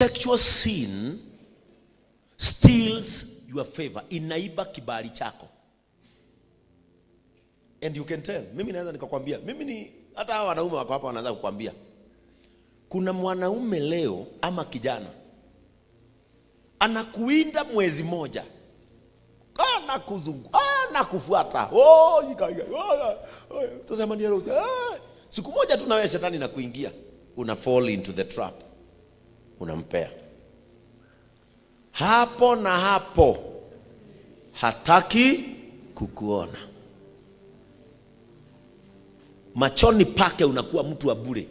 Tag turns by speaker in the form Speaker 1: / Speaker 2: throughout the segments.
Speaker 1: Sexual sin steals your favor. Inaiba kibali chako. And you can tell. Mimi naweza nikakwambia. Mimi ni hata hawa wanaume wako hapa wanaanza kukwambia. Kuna mwanaume leo ama kijana anakuinda mwezi moja. Anakuzungu, anakufuata. Oh, ika ika. Sasa ni roho. Siku moja tu na wewe shetani na kuingia. Una fall into the trap. Unampea. Hapo na hapo hataki kukuona. Machoni pake unakuwa mtu wa bure.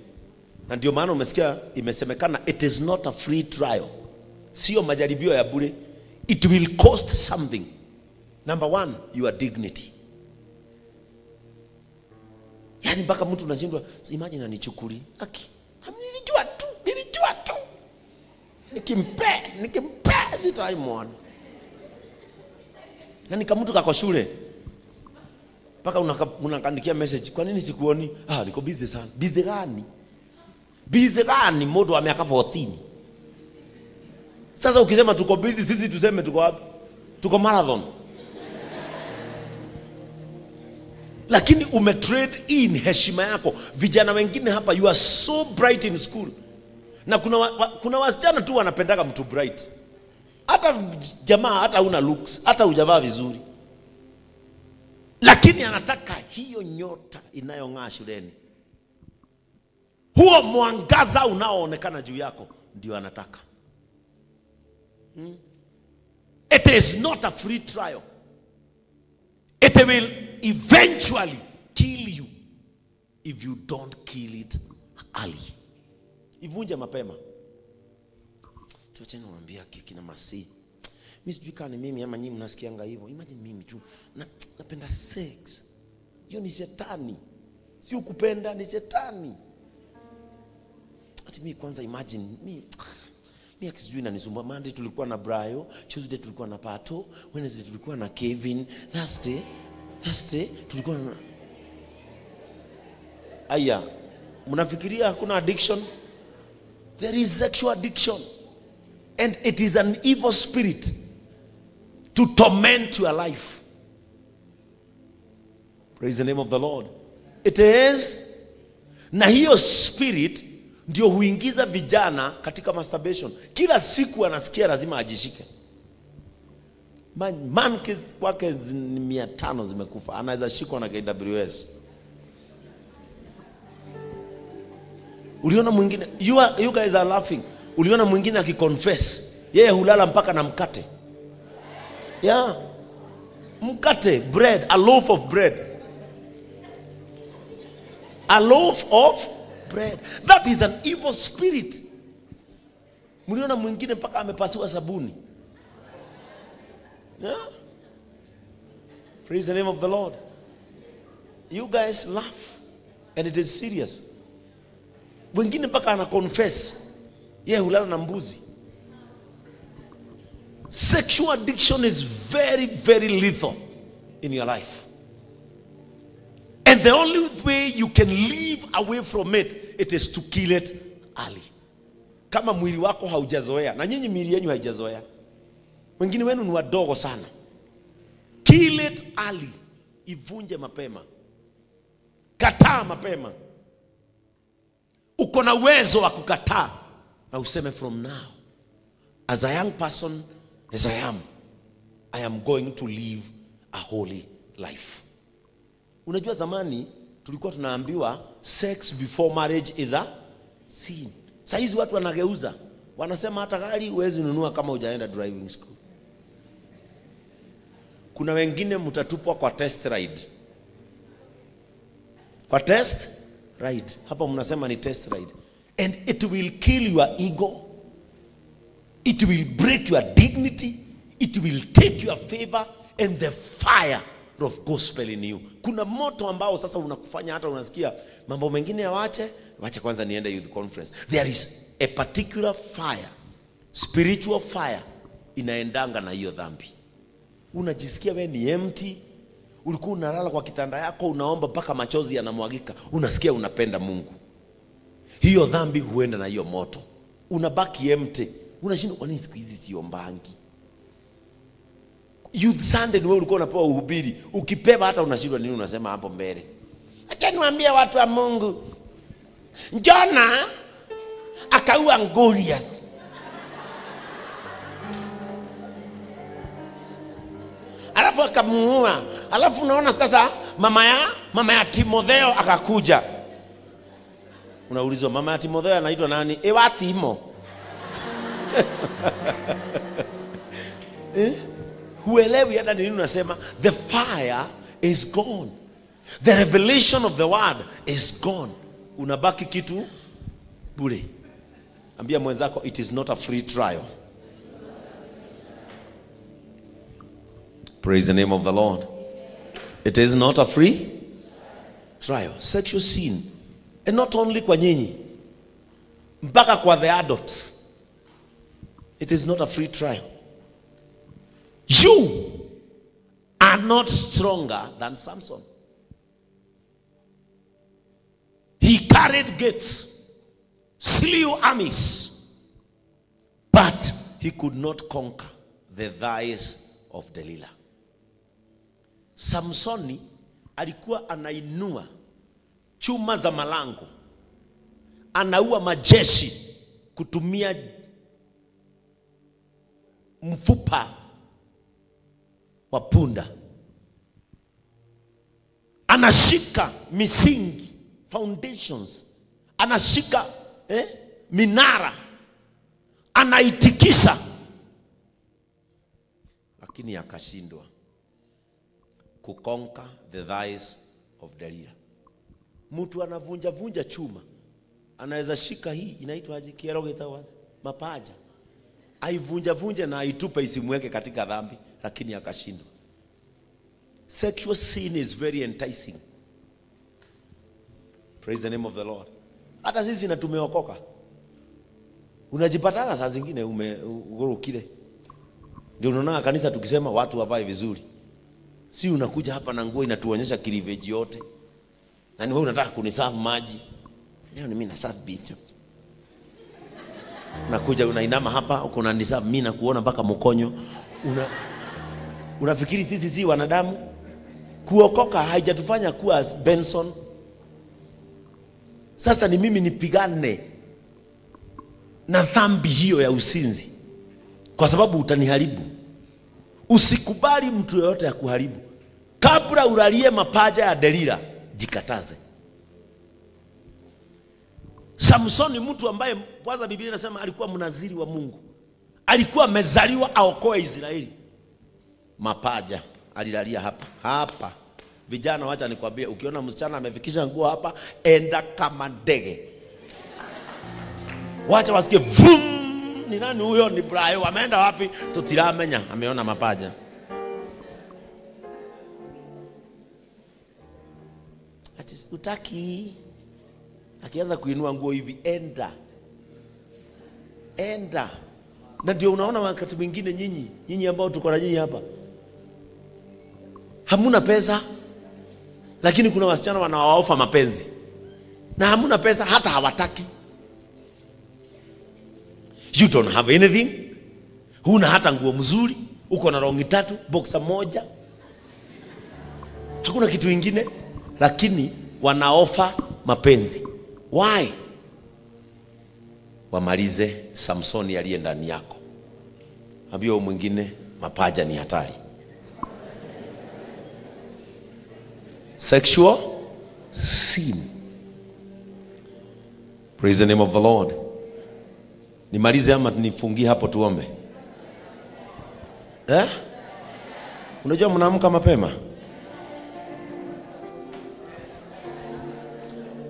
Speaker 1: Na ndio maana umesikia imesemekana it is not a free trial. Sio majaribio ya bure. It will cost something. Number one, your dignity. Yani mpaka mtu unashindwa, imagine anichukuli. Aki, nilijua tu. Nikimpe sitaimuona. Na nikamtu kako shule. Mpaka unakandikia message, kwa nini sikuoni? Ah, niko busy sana. Busy gani? Busy gani modo wa miaka 14? Sasa ukisema tuko busy, sisi tuseme tuko wapi? Tuko marathon. Lakini umetrade in heshima yako. Vijana wengine hapa, you are so bright in school. Na kuna wasichana tu wanapendaga mtu bright. Hata jamaa, hata una looks, hata hujavaa vizuri. Lakini anataka hiyo nyota inayong'aa shuleni. Huo mwangaza unaoonekana juu yako ndio anataka. It is not a free trial. It will eventually kill you if you don't kill it early. Ivunje mapema. Tuacheni niwaambie kina Masi. Mimi sijui kama ni mimi ama nyinyi mnasikianga hivyo. Imagine mimi tu napenda sex. Hiyo ni shetani. Sio kupenda, ni shetani. Ati mimi kwanza imagine mimi sijui inanisumbua. Monday tulikuwa na Brayo, Tuesday tulikuwa na Pato, Wednesday tulikuwa na Kevin, Thursday tulikuwa na Aya, mnafikiria hakuna addiction? There is sexual addiction. And it is an evil spirit to torment your life. Praise the name of the Lord. It is. Na hiyo spirit ndio huingiza vijana katika masturbation. Kila siku anasikia lazima ajishike. Man kwake 500 zimekufa. Anaweza shikwa na KWS. Uliona mwingine, you guys are laughing. Uliona mwingine akiconfess, yeye hulala mpaka na mkate. Yeah. Mkate, bread, a loaf of bread. A loaf of bread. That is an evil spirit. Mliona mwingine mpaka amepasiwa sabuni. Yeah. Praise the name of the Lord. You guys laugh and it is serious. Wengine mpaka ana confess yeye hulala na mbuzi. Sexual addiction is very, very lethal in your life. And the only way you can live away from it, it is to kill it early. Kama mwili wako haujazoea, na nyinyi miili yenu haijazoea. Wengine wenu ni wadogo sana. Kill it early. Ivunje mapema. Kataa mapema. Uko na uwezo wa kukataa na useme from now, as a young person as I am going to live a holy life. Unajua zamani tulikuwa tunaambiwa sex before marriage is a sin. Sasa hizi watu wanageuza. Wanasema hata gari huwezi nunua kama hujaenda driving school. Kuna wengine mtatupwa kwa test ride. Kwa test ride. Hapa mnasema ni test ride. And it will kill your ego. It will break your dignity. It will take your favor and the fire of gospel in you. Kuna moto ambao sasa unakufanya hata unasikia mambo mengine yawache, wacha kwanza niende youth conference. There is a particular fire, spiritual fire inaendanga na hiyo dhambi. Unajisikia wewe ni empty. Ulikuwa unalala kwa kitanda yako unaomba mpaka machozi yanamwagika. Unasikia unapenda Mungu. Hiyo dhambi huenda na hiyo moto. Unabaki empty. Unashindwa kwa nini siku hizi siombangi. Youth Sunday ni wewe ulikuwa unapewa uhubiri. Ukipewa hata unashindwa nini unasema hapo mbele. Acha niwaambie watu wa Mungu. Jona akaua Goliath. Alafu akamuua. Alafu unaona sasa mama ya Timotheo akakuja. Unaulizwa mama ya Timotheo anaitwa nani? Ewa Timo. Eh? Huelewi hata nini unasema. The fire is gone. The revelation of the word is gone. Unabaki kitu bure. Ambia mwenzako, it is not a free trial. Praise the name of the Lord. It is not a free trial. Sexual sin. And not only kwa nyinyi, mpaka kwa the adults. It is not a free trial. You are not stronger than Samson. He carried gates, slew armies, but he could not conquer the thighs of Delilah. Samsoni alikuwa anainua chuma za malango, anaua majeshi kutumia mfupa wa punda. Anashika misingi, foundations, anashika minara, anaitikisa, lakini akashindwa kuconquer the thighs of Delilah. Mtu anavunja vunja chuma, anaweza shika hii inaitwa aje, kiero kitawa mapaja, aivunja vunja na aitupe isimweke katika dhambi, lakini akashindwa. Sexual sin is very enticing. Praise the name of the Lord. Hata sisi na tumeokoka, unajipatana saa zingine umeugurukile. Ndio unaona kanisa tukisema watu wavae vizuri. Si unakuja hapa na nguo inatuonyesha cleavage yote. Na ni wewe unataka kuniserve maji. Leo ni mimi na serve bishop. Unakuja unainama hapa uko unaniserve mimi na kuona mpaka mkonyo. Unafikiri sisi si wanadamu? Kuokoka haijatufanya kuwa Benson. Sasa ni mimi nipigane na dhambi hiyo ya usinzi, kwa sababu utaniharibu. Usikubali mtu yeyote akuharibu. Kabla ulalie mapaja ya Delila, jikataze. Samson ni mtu ambaye kwanza Biblia inasema alikuwa mnaziri wa Mungu. Alikuwa amezaliwa aokoe Israeli. Mapaja alilalia hapa. Hapa. Vijana wacha nikwambie, ukiona msichana amefikisha nguo hapa, enda kama ndege. Wacha wasikie vum, ni nani huyo? Ni Brayo. Ameenda wapi? Tutiramenya, ameona mapaja. Ati utaki. Akianza kuinua nguo hivi, enda. Enda. Na ndio unaona wakati mwingine nyinyi ambao tuko na nyinyi hapa, hamuna pesa, lakini kuna wasichana wanawaofa mapenzi. Na hamuna pesa, hata hawataki. You don't have anything. Huna hata nguo mzuri, uko na rongi tatu, boxer moja. Hakuna kitu kingine, lakini wanaofa mapenzi. Why? Wamalize Samsoni aliye ndani yako. Ambia mwingine mapaja ni hatari. Sexual sin. Praise the name of the Lord. Nimalize ama nifungie hapo tuombe? Eh? Unajua mnaamka mapema?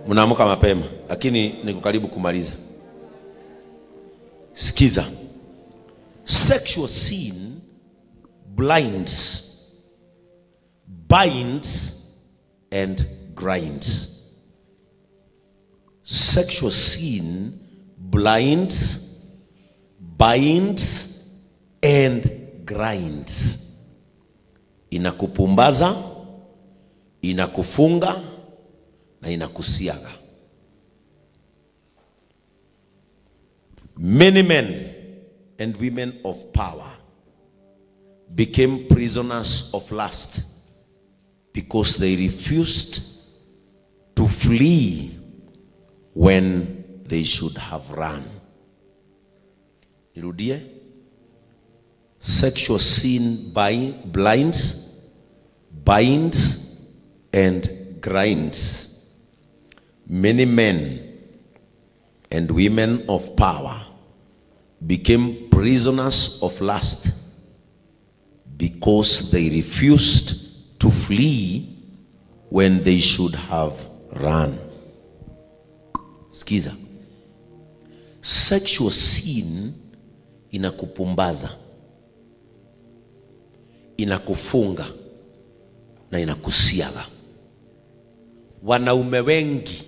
Speaker 1: Mnaamka mapema, lakini niko karibu kumaliza. Sikiza. Sexual sin blinds, binds and grinds. Sexual sin blinds, binds and grinds. Inakupumbaza, inakufunga na inakusiaga. Many men and women of power became prisoners of lust because they refused to flee when they should have run. Nirudie. Sexual sin blinds, binds, and grinds many men and women of power became prisoners of lust because they refused to flee when they should have run. Sikiza. Sexual sin inakupumbaza, inakufunga na inakusiaga. Wanaume wengi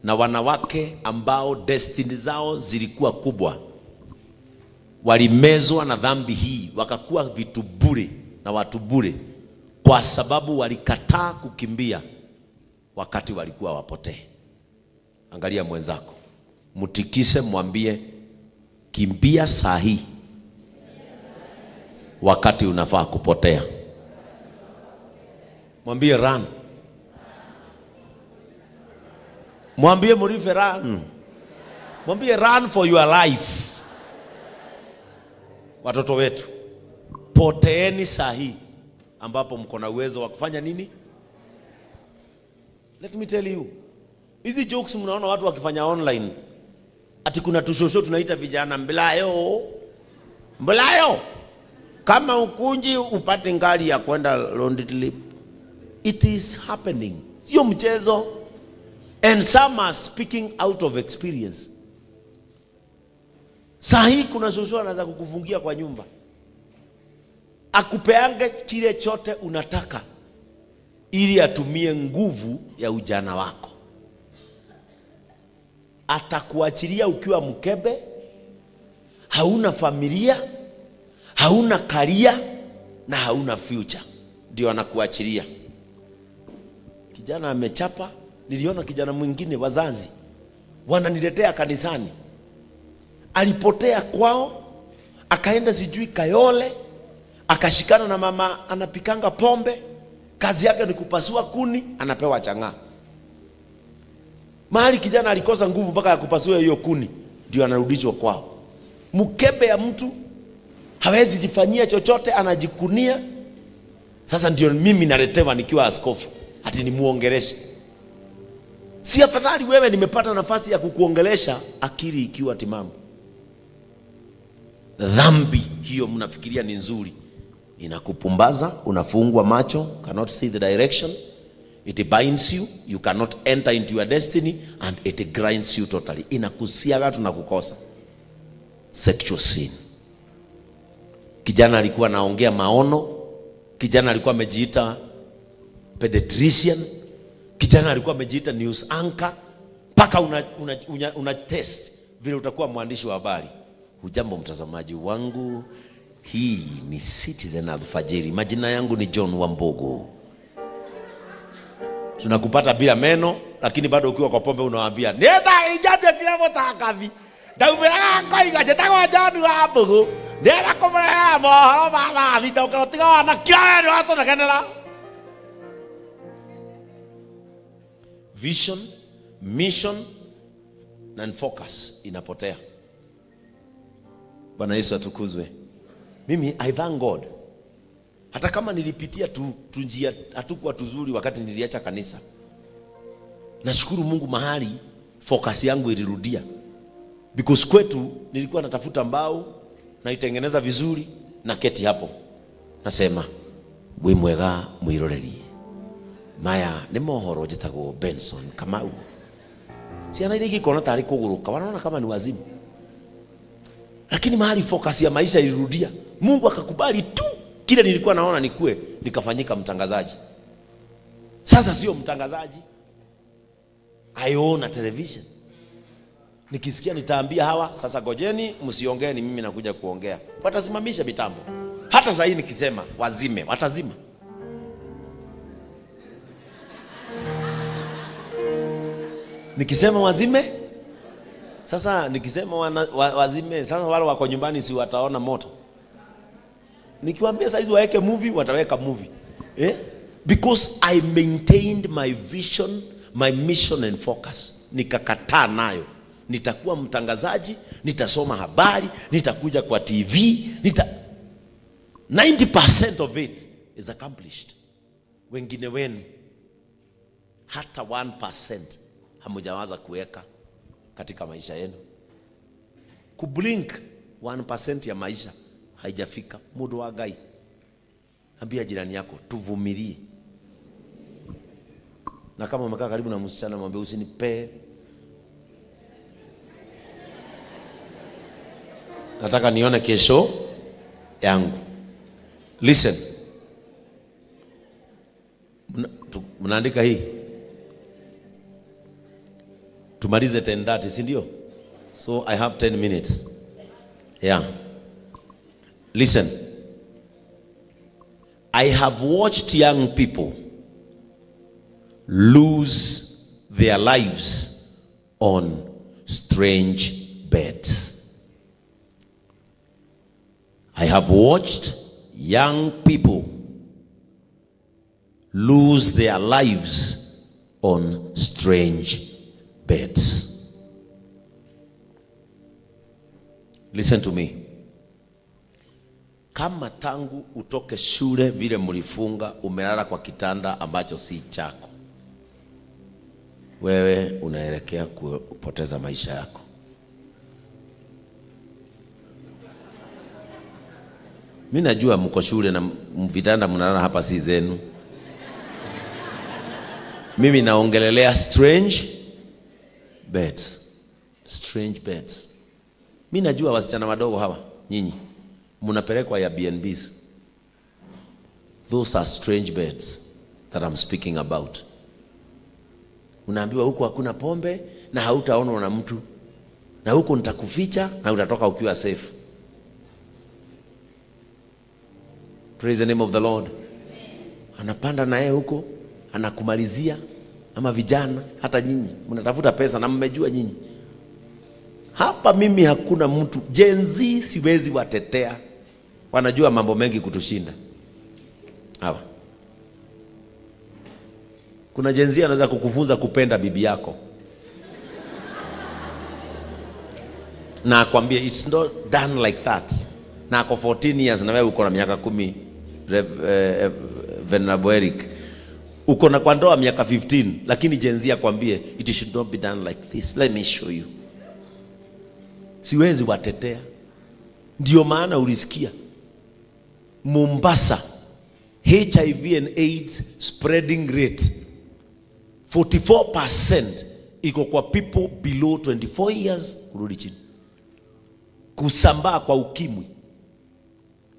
Speaker 1: na wanawake ambao destiny zao zilikuwa kubwa walimezwa na dhambi hii, wakakuwa vitu bure na watu bure, kwa sababu walikataa kukimbia wakati walikuwa wapotee. Angalia mwenzako, mtikise, mwambie kimbia sahi wakati unafaa kupotea. Mwambie run. Mwambie murife run. Mwambie run for your life. Watoto wetu, poteeni sahi ambapo mko na uwezo wa kufanya nini? Let me tell you, hizi jokes mnaona watu wakifanya online, ati kuna tushosho tunaita vijana mblayo. Mblayo. Kama ukunji upate ngali ya kwenda London. It is happening. Sio mchezo. And some are speaking out of experience. Sahi kuna shosho anaweza kukufungia kwa nyumba, akupeange kile chote unataka ili atumie nguvu ya ujana wako. Atakuachilia ukiwa mkebe, hauna familia, hauna career na hauna future. Ndio anakuachilia. Kijana amechapa. Niliona kijana mwingine, wazazi wananiletea kanisani, alipotea kwao, akaenda sijui Kayole, akashikana na mama anapikanga pombe, kazi yake ni kupasua kuni, anapewa chang'aa. Mahali kijana alikosa nguvu mpaka ya kupasua hiyo kuni, ndio anarudishwa kwao. Mkebe ya mtu hawezi jifanyia chochote, anajikunia. Sasa ndio mimi naletewa nikiwa askofu ati nimuongeleshe. Si afadhali wewe nimepata nafasi ya kukuongelesha akili ikiwa timamu? Dhambi hiyo mnafikiria ni nzuri, inakupumbaza, unafungwa macho, cannot see the direction. It binds you, you cannot enter into your destiny, and it grinds you totally. Inakusiaga tunakukosa. Sexual sin. Kijana alikuwa anaongea maono, kijana alikuwa amejiita pediatrician, kijana alikuwa amejiita news anchor, mpaka una test vile utakuwa mwandishi wa habari. Hujambo mtazamaji wangu, hii ni Citizen Alfajiri. Majina yangu ni John Wambugu. Tunakupata bila meno, lakini bado ukiwa kwa pombe unawaambia nenda ijaje kila mutakathi. Ndaumiraga koiga njĩtagwo John Wambugu. Ndĩrenda kũmũrehera mohoro ma thaa thita ũkĩrotiga wana kila wendo watũnegenera. Vision, mission na focus inapotea. Bwana Yesu atukuzwe. Mimi I thank God. Hata kama nilipitia tu njia hatukuwa tuzuri wakati niliacha kanisa, nashukuru Mungu mahali focus yangu ilirudia. Because kwetu nilikuwa natafuta mbao, naitengeneza vizuri, na keti hapo. Nasema we mwega mwiroreri. Maya ni mohoro njitagwo Benson Kamau. Ciana iria ingĩkona tarĩ kũgũrũka, wanaona kama ni wazimu. Lakini mahali focus ya maisha ilirudia, Mungu akakubali tu kile nilikuwa naona nikue, nikafanyika mtangazaji. Sasa sio mtangazaji, I own a television. Nikisikia nitaambia hawa, sasa gojeni, msiongee, ni mimi nakuja kuongea. Watasimamisha mitambo. Hata sasa hii nikisema wazime, watazima. Nikisema wazime, Sasa nikisema wazime, sasa wale wako nyumbani si wataona moto. Nikiwaambia saizi waeke movie, wataweka movie. Eh? Because I maintained my vision, my mission and focus. Nikakataa nayo. Nitakuwa mtangazaji, nitasoma habari, nitakuja kwa TV, 90% of it is accomplished. Wengine wenu hata 1% hamujawaza kuweka katika maisha yenu. Kublink 1% ya maisha haijafika. Mudu wa Ngai. Ambia jirani yako tuvumilie. Na kama umekaa karibu na msichana mwambie usinipe. Nataka nione kesho yangu. Listen. Mnaandika hii. Tumalize 10:30, si ndio? So I have 10 minutes. Yeah. Listen. I have watched young people lose their lives on strange beds. I have watched young people lose their lives on strange beds. Listen to me. Kama tangu utoke shule vile mlifunga umelala kwa kitanda ambacho si chako, wewe unaelekea kupoteza maisha yako. Mimi najua mko shule na vitanda mnalala hapa si zenu. Mimi naongelelea strange beds. Strange beds. Mimi najua wasichana wadogo hawa, nyinyi mnapelekwa ya B&Bs. Those are strange beds that I'm speaking about. Unaambiwa huko hakuna pombe na hautaonwa na mtu. Na huko nitakuficha na utatoka ukiwa safe. Praise the name of the Lord. Anapanda na yeye huko, anakumalizia. Ama vijana, hata nyinyi mnatafuta pesa na mmejua nyinyi. Hapa mimi hakuna mtu, Gen Z siwezi watetea. Wanajua mambo mengi kutushinda. Hawa. Kuna Gen Z anaweza kukufunza kupenda bibi yako. Na akwambie it's not done like that. Na ako 14 years na wewe uko na miaka 10, Venerable Eric. Uko na kwa ndoa miaka 15, lakini Gen Z akwambie it should not be done like this. Let me show you. Siwezi watetea. Ndio maana ulisikia Mombasa HIV and AIDS spreading rate 44% iko kwa people below 24 years kurudi chini. Kusambaa kwa ukimwi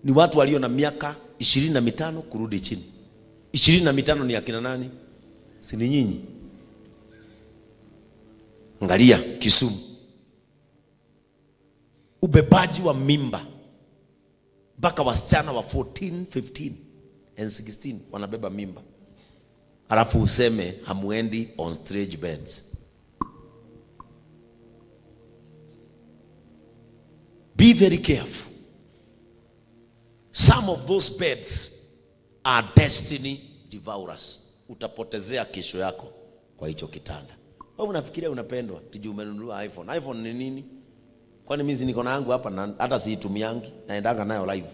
Speaker 1: ni watu walio na miaka 25 kurudi chini. 25 ni akina nani? Si ni nyinyi? Angalia Kisumu. Ubebaji wa mimba mpaka wasichana wa 14, 15 and 16 wanabeba mimba. Alafu useme hamuendi on strange beds. Be very careful. Some of those beds are destiny devourers. Utapotezea kesho yako kwa hicho kitanda. Wewe unafikiria unapendwa, tiji umenunua iPhone. iPhone ni nini? Kwani mimi niko na yangu hapa na hata siitumiangi, naendanga nayo live.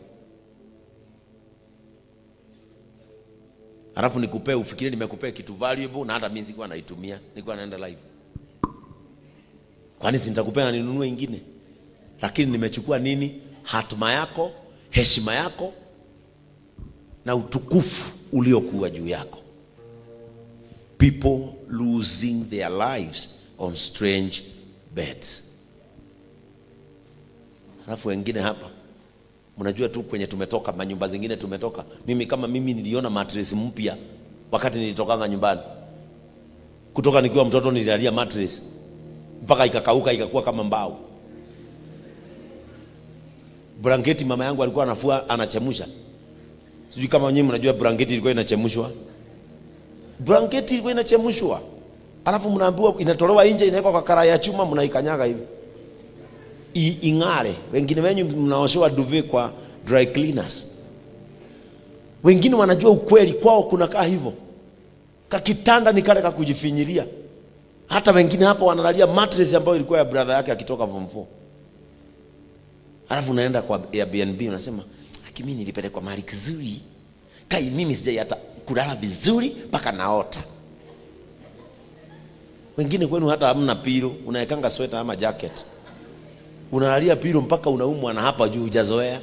Speaker 1: Alafu nikupee ufikirie nimekupea kitu valuable na hata mimi sikuwa naitumia, nilikuwa naenda live. Kwani si nitakupea na ninunue ingine? Lakini nimechukua nini? Hatima yako, heshima yako na utukufu uliokuwa juu yako. People losing their lives on strange beds. Alafu wengine hapa mnajua tu kwenye tumetoka, manyumba zingine tumetoka. Mimi kama mimi niliona mattress mpya wakati nilitokanga nyumbani. Kutoka nikiwa mtoto nililalia mattress mpaka ikakauka ikakuwa kama mbao. Blanketi mama yangu alikuwa anafua anachemsha. Sijui kama nyinyi mnajua blanketi ilikuwa inachemshwa. Blanketi ilikuwa inachemshwa. Alafu mnaambiwa inatolewa nje inawekwa kwa karai ya chuma mnaikanyaga hivi. Ing'are. Wengine wenyu mnaoshewa duvet kwa dry cleaners. Wengine wanajua ukweli kwao kunakaa hivyo. Kakitanda ni kale kakujifinyiria. Hata wengine hapa wanalalia mattress ambayo ilikuwa ya brother yake akitoka form 4. Alafu unaenda kwa Airbnb unasema, "Aki mimi nilipelekwa mahali kizuri. Kai mimi sijai hata kulala vizuri mpaka naota." Wengine kwenu hata hamna pillow, unaekanga sweater ama jacket. Unalalia pillow mpaka unaumwa na hapa juu hujazoea.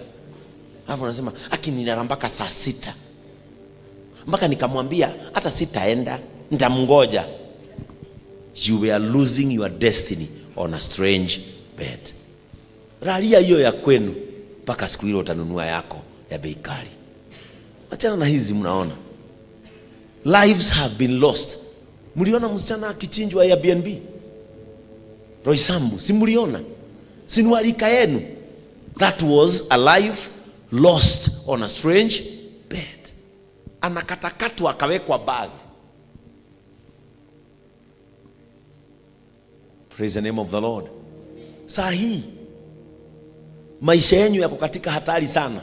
Speaker 1: Alafu unasema, "Aki nilala mpaka saa 6." Mpaka nikamwambia hata sitaenda, nitamngoja. You were losing your destiny on a strange bed. Lalia hiyo ya kwenu mpaka siku ile utanunua yako ya bei kali. Achana na hizi mnaona. Lives have been lost. Mliona msichana akichinjwa Airbnb? Roysambu, si mliona? Si ni walika yenu? That was a life lost on a strange bed. Anakatakatwa akawekwa bag. Praise the name of the Lord. Saa hii maisha yenu yako katika hatari sana.